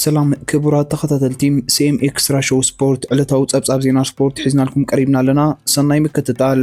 ሰላም ክቡራት ተኸታተልቲ፣ ሲ ኤም ኤክስትራ ሾው ስፖርት ዕለታዊ ጸብጻብ ዜና ስፖርት ሒዝናልኩም ቀሪብና ኣለና። ሰናይ ምክትታል።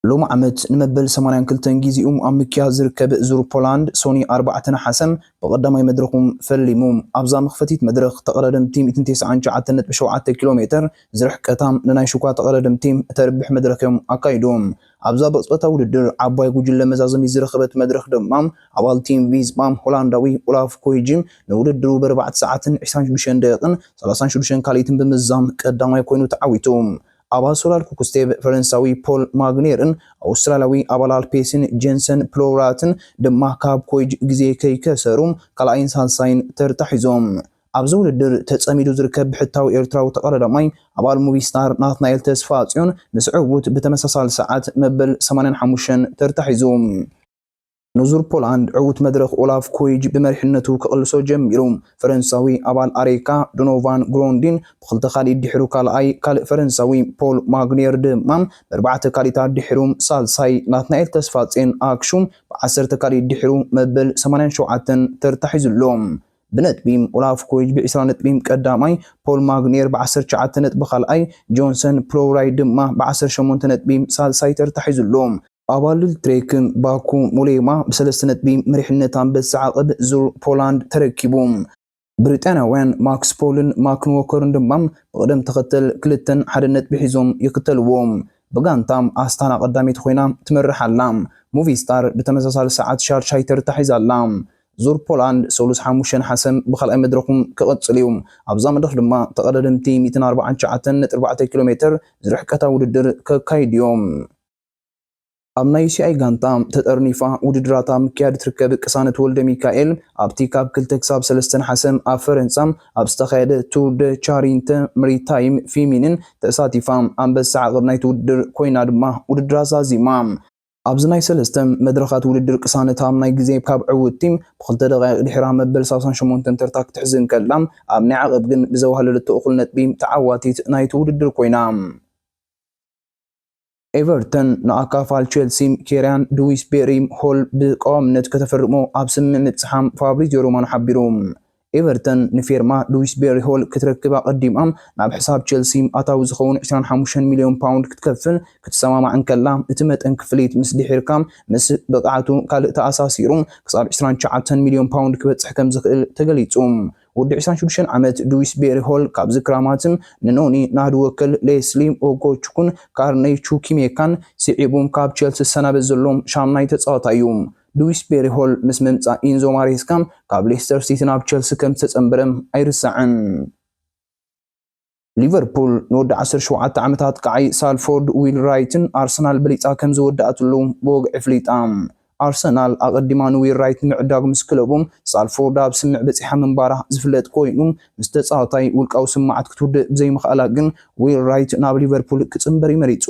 ሎሚ ዓመት ንመበል ሰማንያን ክልተን ግዜኡ ኣብ ምክያድ ዝርከብ ዙር ፖላንድ፣ ሶኒ ኣርባዕተ ነሓሰ ብቐዳማይ መድረኹም ፈሊሙ። ኣብዛ መኽፈቲት መድረኽ ተቐዳደምቲ ሚእትን ተስዓን ትሽዓተን ነጥቢ ሸውዓተ ኪሎ ሜተር ዝርሕቀታ ንናይ ሽኳ ተቐዳደምቲ እተርብሕ መድረኽ እዮም ኣካይዶም። ኣብዛ ብቕጽበታዊ ውድድር ዓባይ ጉጅለ መዛዘሚ ዝረኸበት መድረኽ ድማ ኣባል ቲም ቪዝማ ሆላንዳዊ ኦላፍ ኮይጂ ንውድድሩ ብኣርባዕተ ሰዓትን ዕስራን ሽዱሽተን ደቂቕን ሰላሳን ሽዱሽተን ካልኢትን ብምዝዛም ቀዳማይ ኮይኑ ተዓዊቱ። ኣባል ሶላል ኩክስቴብ ፈረንሳዊ ፖል ማግኔርን ኣውስትራልያዊ ኣባል ኣልፔስን ጀንሰን ፕሎራትን ድማ ካብ ኮይጅ ግዜ ከይከሰሩ ካልኣይን ሳልሳይን ተርታ ሒዞም። ኣብዚ ውድድር ተጸሚዱ ዝርከብ ብሕታዊ ኤርትራዊ ተቐዳዳማይ ኣባል ሙቪስታር ናትናኤል ተስፋጽዮን ምስ ዕዉት ብተመሳሳሊ ሰዓት መበል ሰማንያን ሓሙሽተን ተርታ ሒዙ። ንዙር ፖላንድ ዕዉት መድረኽ ኦላፍ ኮይጅ ብመሪሕነቱ ክቕልሶ ጀሚሩ። ፈረንሳዊ ኣባል ኣሬካ ዶኖቫን ግሮንዲን ብኽልተ ካልኢት ድሒሩ ካልኣይ፣ ካልእ ፈረንሳዊ ፖል ማግኔር ድማ ብኣርባዕተ ካልኢታት ድሒሩ ሳልሳይ፣ ናትናኤል ተስፋጼን ኣክሹም ብዓሰርተ ካልኢት ድሒሩ መበል ሰማንያን ሸውዓተን ተርታ ሒዙ ኣሎ። ብነጥቢ ኦላፍ ኮይጅ ብዕስራ ነጥቢ ቀዳማይ፣ ፖል ማግኔር ብዓሰርተ ትሽዓተ ነጥቢ ካልኣይ፣ ጆንሰን ፕሎራይ ድማ ብዓሰርተ ሸሞንተ ነጥቢ ሳልሳይ ተርታ ሒዙ ኣሎ። ኣባል ትሬክ ባኩ ሙሌማ ብሰለስተ ነጥቢ መሪሕነት ኣንበሳ ዓቐብ ዙር ፖላንድ ተረኪቡ። ብሪጣንያውያን ማክስ ፖልን ማክን ዎከርን ድማ ብቕደም ተኸተል ክልተን ሓደን ነጥቢ ሒዞም ይኽተልዎ። ብጋንታ ኣስታና ቀዳመይቲ ኮይና ትመርሕ ኣላ። ሙቪስታር ብተመሳሳሊ ሰዓት ሻርሻይ ተርታ ሒዛ ኣላ። ዙር ፖላንድ ሰሉስ ሓሙሽተ ነሓሰ ብኻልኣይ መድረኹም ክቕጽል እዩ። ኣብዛ መድረኽ ድማ ተቐዳደምቲ ሚእትን ኣርባዓን ትሽዓተን ነጥቢ ኣርባዕተ ኪሎ ሜተር ዝርሕቀታ ውድድር ከካይዱ እዮም። ኣብ ናይ ሲ ኣይ ጋንታ ተጠርኒፋ ውድድራታ ምክያድ ትርከብ ቅሳነት ወልደ ሚካኤል፣ ኣብቲ ካብ ክልተ ክሳብ ሰለስተ ነሓሰ ኣብ ፈረንሳ ኣብ ዝተኻየደ ቱር ደ ቻሪንተ መሪታይም ፊሚኒን ተሳቲፋ ኣንበሳ ዓቐብ ናይቲ ውድድር ኮይና ድማ ውድድራ ዛዚማ። ኣብዚ ናይ ሰለስተ መድረኻት ውድድር ቅሳነት ኣብ ናይ ግዜ ካብ ዕውትቲ ብኽልተ ደቓይቕ ድሕራ መበል ሰላሳን ሸሞንተን ተርታ ክትሕዝ እንከላ፣ ኣብ ናይ ዓቐብ ግን ብዘዋህለለቶ እኹል ነጥቢ ተዓዋቲት ናይቲ ውድድር ኮይና። ኤቨርተን ንኣካፋል ቼልሲ ኬርያን ዱዊስቤሪ ሆል ብቀዋምነት ከተፈርሞ ኣብ ስምምዕ ምብጽሓም ፋብሪዚዮ ሮማኖ ሓቢሩ። ኤቨርተን ንፌርማ ዱዊስቤሪ ሆል ክትረክብ ኣቐዲማ ናብ ሕሳብ ቼልሲ ኣታዊ ዝኸውን ዕስራን ሓሙሽተን ሚልዮን ፓውንድ ክትከፍል ክትሰማማዕ እንከላ፣ እቲ መጠን ክፍሊት ምስ ድሒርካ ምስ ብቕዓቱ ካልእ ተኣሳሲሩ ክሳብ ዕስራን ትሽዓተን ሚልዮን ፓውንድ ክበጽሕ ከም ዝኽእል ተገሊጹ። ወዲ ዕስራን ሽዱሽተን ዓመት ዱዊስቤሪ ሆል ካብዚ ክራማትን ንኖኒ ናድወከል ሌስሊ ኦጎቹኩን ካርነይ ቹኪሜካን ስዒቡ ካብ ቼልሲ ዝሰናበት ዘሎ ሻምናይ ተጻዋታይ እዩ። ዱዊስቤሪ ሆል ምስ ምምጻእ ኢንዞ ማሬስካ ካብ ሌስተር ሲቲ ናብ ቼልሲ ከም ዝተጸንበረ ኣይርሳዕን። ሊቨርፑል ንወዲ ዓሰርተ ሸውዓተ ዓመታት ኣጥቃዓይ ሳልፎርድ ዊል ራይትን ኣርሰናል በሊጻ ከም ዝወደኣትሉ ብወግዒ ኣፍሊጣ። ኣርሰናል ኣቐዲማ ንዊል ራይት ንምዕዳግ ምስ ክለቡ ሳልፎርድ ኣብ ስምምዕ በጺሓ ምንባራ ዝፍለጥ ኮይኑ፣ ምስ ተጻዋታይ ውልቃዊ ስምምዓት ክትውድእ ብዘይምኽኣላ ግን ዊል ራይት ናብ ሊቨርፑል ክጽንበር እዩ መሪጹ።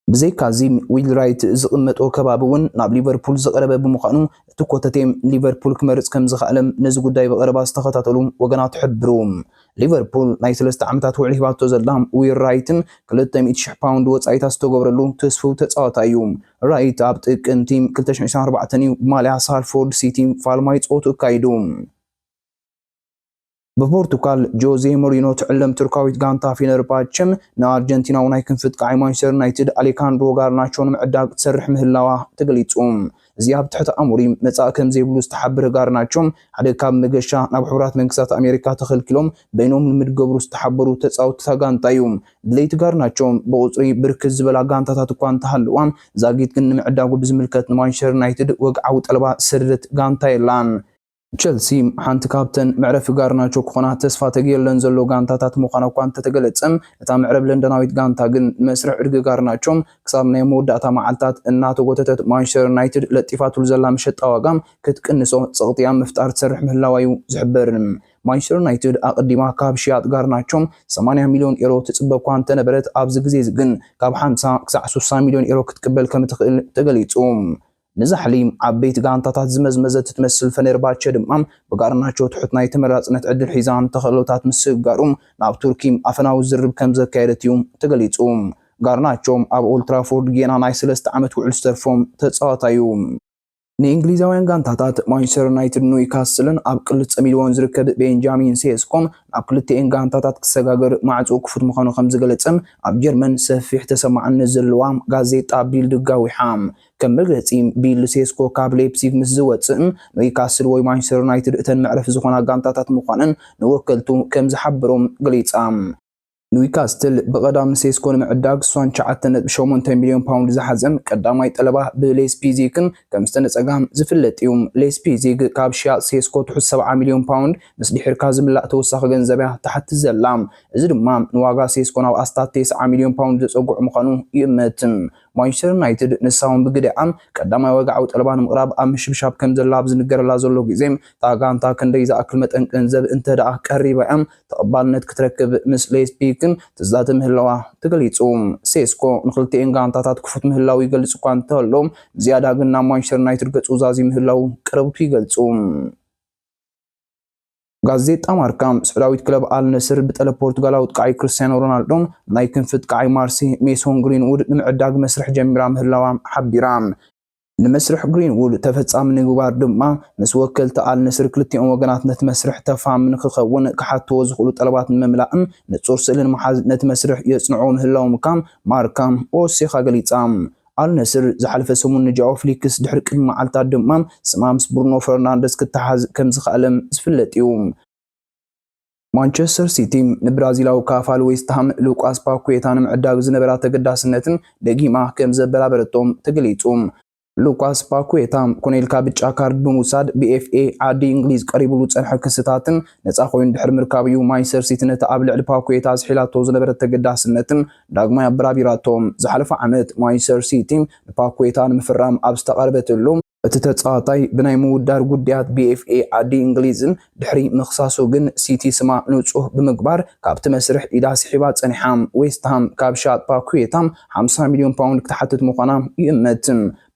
ብዘይካዚ ዊል ራይት ዝቕመጦ ከባቢ እውን ናብ ሊቨርፑል ዝቐረበ ብምዃኑ፣ እቲ ኮተቴ ሊቨርፑል ክመርጽ ከም ዝኸኣለ ነዚ ጉዳይ ብቐረባ ዝተኸታተሉ ወገናት ይሕብሩ። ሊቨርፑል ናይ ሰለስተ ዓመታት ውዕሊ ሂባቶ ዘላ ዊል ራይትን ክልተ ሚእቲ ሽሕ ፓውንድ ወጻኢታት ዝተገብረሉ ተስፍው ተጻዋታይ እዩ። ራይት ኣብ ጥቅምቲ ክልተ ሽሕን ዕስራን ኣርባዕተን እዩ ብማልያ ሳልፎርድ ሲቲ ፋልማይ ጸወቱ ኣካይዱ። ብፖርቱጋል ጆዜ ሞሪኖ ትዕለም ቱርካዊት ጋንታ ፌነርባቸ ንኣርጀንቲናዊ ናይ ክንፊ ኣጥቃዓይ ማንቸስተር ዩናይትድ ኣሌካንድሮ ጋርናቾ ንምዕዳግ ትሰርሕ ምህላዋ ተገሊጹ። እዚ ኣብ ትሕቲ ኣሞሪ መጻኢ ከም ዘይብሉ ዝተሓበረ ጋርናቾ፣ ሓደ ካብ መገሻ ናብ ሕቡራት መንግስታት ኣሜሪካ ተኸልኪሎም በይኖም ልምድ ክገብሩ ዝተሓበሩ ተጻወትቲ እታ ጋንታ እዩ። ድሌት ጋርናቾ ብቑጽሪ ብርክት ዝበላ ጋንታታት እኳ እንተሃለዋ፣ ዛጊት ግን ንምዕዳጉ ብዝምልከት ንማንቸስተር ዩናይትድ ወግዓዊ ጠለባ ዝሰደደት ጋንታ የላን። ቸልሲ ሓንቲ ካብተን መዕረፊ ጋርናቾ ክኾና ተስፋ ተገይሩለን ዘሎ ጋንታታት ምዃና እኳ እንተተገለጸ፣ እታ መዕረብ ለንደናዊት ጋንታ ግን ንመስርሕ ዕድጊ ጋርናቾ ክሳብ ናይ መወዳእታ መዓልታት እናተጎተተት ማንቸስተር ዩናይትድ ለጢፋትሉ ዘላ መሸጣ ዋጋ ክትቅንሶ ጸቕጢ ኣብ ምፍጣር ትሰርሕ ምህላዋ እዩ ዝሕበር። ማንቸስተር ዩናይትድ ኣቐዲማ ካብ ሽያጥ ጋርናቾ ሰማንያ ሚልዮን ኤሮ ትጽበ እኳ እንተነበረት፣ ኣብዚ ግዜ እዚ ግን ካብ ሓምሳ ክሳዕ ስሳ ሚልዮን ኤሮ ክትቅበል ከም ትኽእል ተገሊጹ። ንዛሕሊ ዓበይቲ ጋንታታት ዝመዝመዘት እትመስል ፈነርባቸ ድማ ብጋርናቾ ትሑት ናይ ተመራጽነት ዕድል ሒዛ ንተኽእሎታት ምስግጋሩ ናብ ቱርኪ ኣፈናዊ ዝርርብ ከም ዘካየደት እዩ ተገሊጹ። ጋርናቾ ኣብ ኦልትራፎርድ ጌና ናይ ሰለስተ ዓመት ውዕል ዝተርፎም ተጻዋታይ እዩ። ንእንግሊዛውያን ጋንታታት ማንቸስተር ዩናይትድ ኒውካስልን ኣብ ቅልጽም ኢልዎን ዝርከብ ቤንጃሚን ሴስኮን ናብ ክልቲኤን ጋንታታት ክሰጋገር ማዕጾ ክፉት ምዃኑ ከም ዝገለጸ ኣብ ጀርመን ሰፊሕ ተሰማዕነት ዘለዋ ጋዜጣ ቢልድ ኣጋዊሓ። ከም መግለጺ ቢልድ፣ ሴስኮ ካብ ሌፕሲግ ምስ ዝወጽእ ኒውካስል ወይ ማንቸስተር ዩናይትድ እተን መዕረፊ ዝኾና ጋንታታት ምዃነን ንወከልቱ ከም ዝሓበሮም ገሊጻ። ኒውካስትል ብቐዳም ንሴስኮ ንምዕዳግ ስሳን ትሽዓተን ነጥቢ ሸሞንተ ሚልዮን ፓውንድ ዝሓዘ ቀዳማይ ጠለባ ብሌስፒዚክን ከም ዝተነጸጋ ዝፍለጥ እዩ። ሌስፒዚግ ካብ ሽያጥ ሴስኮ ትሑት ሰብዓ ሚልዮን ፓውንድ ምስ ድሒርካ ዝምላእ ተወሳኺ ገንዘብ እያ ትሓትት ዘላ። እዚ ድማ ንዋጋ ሴስኮ ናብ ኣስታት ተስዓ ሚልዮን ፓውንድ ዘጸግዑ ምዃኑ ይእመት። ማንቸስተር ዩናይትድ ንሳ እውን ብግደኣ ቀዳማይ ወግዓዊ ጠለባ ንምቕራብ ኣብ ምሽብሻብ ከም ዘላ ኣብ ዝንገረላ ዘሎ ግዜ፣ እታ ጋንታ ክንደይ ዝኣክል መጠን ገንዘብ እንተ ደኣ ቀሪባ እያ ተቐባልነት ክትረክብ ምስ ሌስፒክን ትዛተ ምህላዋ ተገሊጹ። ሴስኮ ንክልቲኤን ጋንታታት ክፉት ምህላው ይገልጽ እኳ እንተሎ፣ ብዝያዳ ግን ናብ ማንቸስተር ዩናይትድ ገጹ ዛዚ ምህላው ቀረብቱ ይገልጹ። ጋዜጣ ማርካ፣ ስዑዳዊት ክለብ ኣል ነስር ብጠለብ ፖርቱጋላዊ ኣጥቃዓይ ክርስቲያኖ ሮናልዶን ናይ ክንፊ ኣጥቃዓይ ማርሲ ሜሶን ግሪንውድ ንምዕዳግ መስርሕ ጀሚራ ምህላዋ ሓቢራ። ንመስርሕ ግሪንውድ ተፈጻሚ ንምግባር ድማ ምስ ወከልቲ ኣል ነስር ክልቲኦም ወገናት ነቲ መስርሕ ተፋሚ ንክኸውን ክሓትዎ ዝኽእሉ ጠለባት ንምምላእን ንጹር ስእሊ ንምሓዝ ነቲ መስርሕ የጽንዕዎ ምህላዎም እካ ማርካ ወሲኻ ገሊጻ። ኣል ነስር ዝሓለፈ ሰሙን ንጃኦ ፍሊክስ ድሕሪ ቅድሚ መዓልታት ድማ ስማ ምስ ብሩኖ ፈርናንደስ ክተሓዝ ከም ዝኸኣለ ዝፍለጥ እዩ። ማንቸስተር ሲቲ ንብራዚላዊ ካፋል ዌስትሃም ሉቃስ ፓኩዌታ ንምዕዳግ ዝነበራ ተገዳስነትን ደጊማ ከም ዘበራበረቶም ተገሊጹ። ሉካስ ፓኩዌታ ኮነ ኢልካ ብጫ ካርድ ብምውሳድ ብኤፍኤ ዓዲ እንግሊዝ ቀሪቡሉ ዝጸንሐ ክስታትን ነጻ ኮይኑ ድሕሪ ምርካቡ እዩ ማንቸስተር ሲቲ ነቲ ኣብ ልዕሊ ፓኩዌታ ኣዝሒላቶ ዝነበረት ተገዳስነትን ዳግማይ ኣበራቢራቶ። ዝሓለፈ ዓመት ማንቸስተር ሲቲ ንፓኩዌታ ንምፍራም ኣብ ዝተቓረበትሉ፣ እቲ ተጻዋታይ ብናይ ምውዳር ጉዳያት ብኤፍኤ ዓዲ እንግሊዝን ድሕሪ ምኽሳሱ ግን ሲቲ ስማ ንጹህ ብምግባር ካብቲ መስርሕ ኢዳ ስሒባ ጸኒሓ። ዌስትሃም ካብ ሻጥ ፓኩዌታ ሓምሳ ሚልዮን ፓውንድ ክትሓትት ምዃና ይእመት።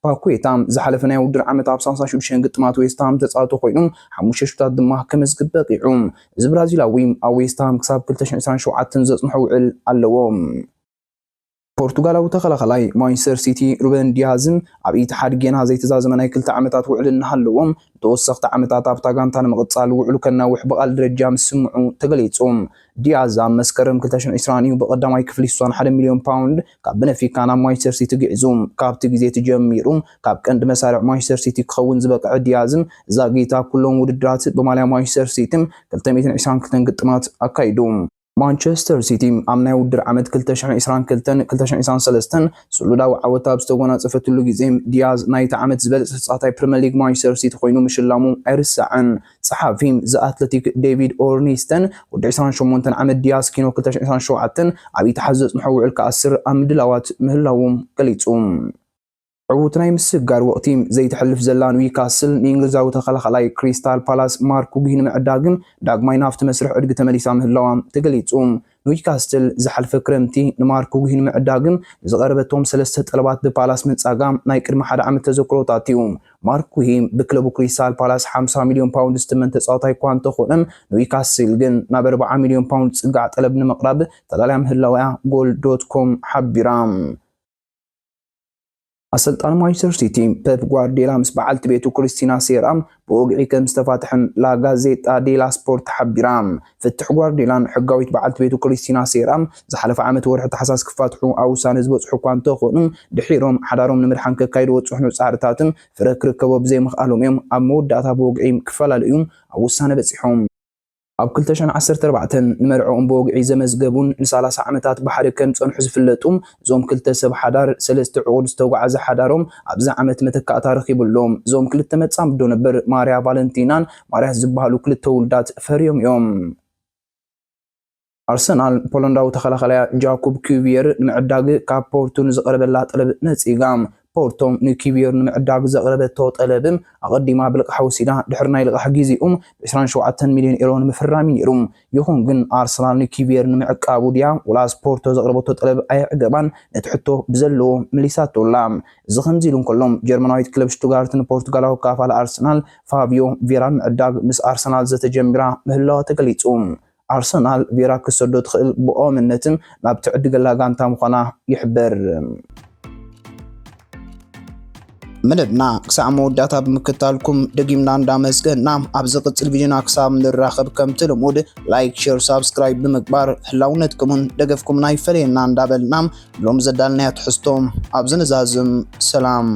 ፓኩዌታ ዝሓለፈ ናይ ውድድር ዓመት ኣብ ሰላሳ ሽዱሽተ ግጥማት ዌስትሃም ተጻዋቲ ኮይኑ ሓሙሽተ ሹታት ድማ ከመዝግብ በቂዑ። እዚ ብራዚላዊ ኣብ ዌስትሃም ክሳብ ክልተ ሽሕን ዕስራን ሸውዓተን ዘጽንሖ ውዕል ኣለዎ። ፖርቱጋላዊ ተኸላኻላይ ማንቸስተር ሲቲ ሩበን ዲያዝን ኣብ ኢትሓድ ጌና ዘይተዛዘመ ናይ ክልተ ዓመታት ውዕል እናሃለዎ፣ ንተወሰኽቲ ዓመታት ኣብታ ጋንታ ንምቕጻል ውዕሉ ከናውሕ ብቓል ደረጃ ምስምዑ ተገሊጹ። ዲያዝ ኣብ መስከረም ክልተ ሽሕን ዕስራን እዩ ብቐዳማይ ክፍሊ ስሳን ሓደ ሚልዮን ፓውንድ ካብ በነፊካ ናብ ማንቸስተር ሲቲ ግዒዙ። ካብቲ ግዜ እቲ ጀሚሩ ካብ ቀንዲ መሳርዕ ማንቸስተር ሲቲ ክኸውን ዝበቅዐ ዲያዝን እዛ ጌታ ኩሎም ውድድራት ብማልያ ማንቸስተር ሲቲን ክልተ ሚእትን ዕስራን ክልተን ግጥማት ኣካይዱ። ማንቸስተር ሲቲ ኣብ ናይ ውድድር ዓመት ክልተ ሽሕን ዕስራን ክልተን ክልተ ሽሕን ዕስራን ሰለስተን ስሉዳዊ ዓወት ኣብ ዝተጎናጸፈትሉ ግዜ፣ ዲያዝ ናይቲ ዓመት ዝበለጸ ተጻዋታይ ፕሪምየር ሊግ ማንቸስተር ሲቲ ኮይኑ ምሽላሙ ኣይርሳዕን። ጸሓፊ ዘ ኣትለቲክ ዴቪድ ኦርኒስተን፣ ወዲ ዕስራን ሸሞንተን ዓመት ዲያዝ ኪኖ ክልተ ሽሕን ዕስራን ሸውዓተን ኣብ ኢትሓድ ዘጽንሖ ውዕል ክኣስር ኣብ ምድላዋት ምህላዉ ገሊጹ። ዕዉት ናይ ምስግጋር ወቕቲ ዘይተሕልፍ ዘላ ኒውካስል ንእንግሊዛዊ ተኸላኻላይ ክሪስታል ፓላስ ማርክ ጉሂ ንምዕዳግን ዳግማይ ናብቲ መስርሕ ዕድጊ ተመሊሳ ምህላዋ ተገሊጹ። ኒውካስትል ዝሓለፈ ክረምቲ ንማርክ ጉሂ ንምዕዳግን ዝቐረበቶም ሰለስተ ጠለባት ብፓላስ ምንጻጋ ናይ ቅድሚ ሓደ ዓመት ተዘክሮታት እዩ። ማርክ ጉሂ ብክለቡ ክሪስታል ፓላስ ሓምሳ ሚልዮን ፓውንድ ዝትመን ተጻዋታይ እኳ እንተኾነ፣ ኒውካስል ግን ናብ ኣርብዓ ሚልዮን ፓውንድ ዝጽጋዕ ጠለብ ንምቕራብ ተዳልያ ምህላዋያ ጎል ዶት ኮም ሓቢራ። ኣሰልጣኒ ማንቸስተር ሲቲ ፔፕ ጓርዲዮላ ምስ በዓልቲ ቤቱ ክሪስቲና ሴራ ብወግዒ ከም ዝተፋትሐ ላ ጋዜጣ ዴላ ስፖርት ሓቢራ። ፍትሕ ጓርዲዮላን ሕጋዊት በዓልቲ ቤቱ ክሪስቲና ሴራ ዝሓለፈ ዓመት ወርሒ ታሕሳስ ክፋትሑ ኣብ ውሳነ ዝበጽሑ እኳ እንተኾኑ፣ ድሒሮም ሓዳሮም ንምድሓን ከካይድዎ ዝጽሕኑ ጻዕርታትን ፍረ ክርከቦ ብዘይምኽኣሎም እዮም ኣብ መወዳእታ ብወግዒ ክፈላለዩ ኣብ ውሳነ በጺሖም። ኣብ ክልተ ሽሕን ዓሰርተ ኣርባዕተን ንመርዕኦም ብወግዒ ዘመዝገቡን ንሰላሳ ዓመታት ብሓደ ከም ዝጸንሑ ዝፍለጡ እዞም ክልተ ሰብ ሓዳር፣ ሰለስተ ዕቑድ ዝተጓዓዘ ሓዳሮም ኣብዚ ዓመት መተካእታ ረኺቡሎም። እዞም ክልተ መጻምዶ ነበር ማርያ ቫለንቲናን ማርያስ ዝበሃሉ ክልተ ውሉዳት ፈርዮም እዮም። ኣርሰናል ፖላንዳዊ ተኸላኻላይ ጃኩብ ኪቪየር ንምዕዳግ ካብ ፖርቱ ንዝቐረበላ ጠለብ ነጺጋ። ፖርቶ ንኪቪየር ንምዕዳግ ዘቕረበቶ ጠለብ ኣቐዲማ ብልቃሕ ወሲዳ ድሕሪ ናይ ልቓሕ ግዜኡ ብ ዕስራን ሸውዓተን ሚልዮን ኤሮ ንምፍራም እዩ ነይሩ። ይኹን ግን ኣርሰናል ንኪቪየር ንምዕቃቡ ድያ ወላስ ፖርቶ ዘቕረበቶ ጠለብ ኣየዕገባን፣ ነቲ ሕቶ ብዘለዎ መሊሳቶ ኣላ። እዚ ከምዚ ኢሉ እንከሎ፣ ጀርመናዊት ክለብ ሽቱትጋርት ንፖርቱጋላዊ ካፋል ኣርሰናል ፋብዮ ቬራን ምዕዳግ ምስ ኣርሰናል ዘተ ጀሚራ ምህላዋ ተገሊጹ። ኣርሰናል ቬራ ክትሰዶ ትኽእል ብቐዋምነትን ናብ ትዕድገላ ጋንታ ምዃና ይሕበር። መደብና ክሳዕ መወዳእታ ብምክታልኩም ደጊምና እንዳመስገና፣ ኣብ ዝቕጽል ቪድዮና ክሳብ ንራኸብ ከምቲ ልሙድ ላይክ፣ ሼር፣ ሳብስክራይብ ብምግባር ህላውነትኩምን ደገፍኩምን ኣይፈለየና እንዳበልና ሎም ዘዳልናዮ ትሕዝቶ ኣብዚ ንዛዝም። ሰላም።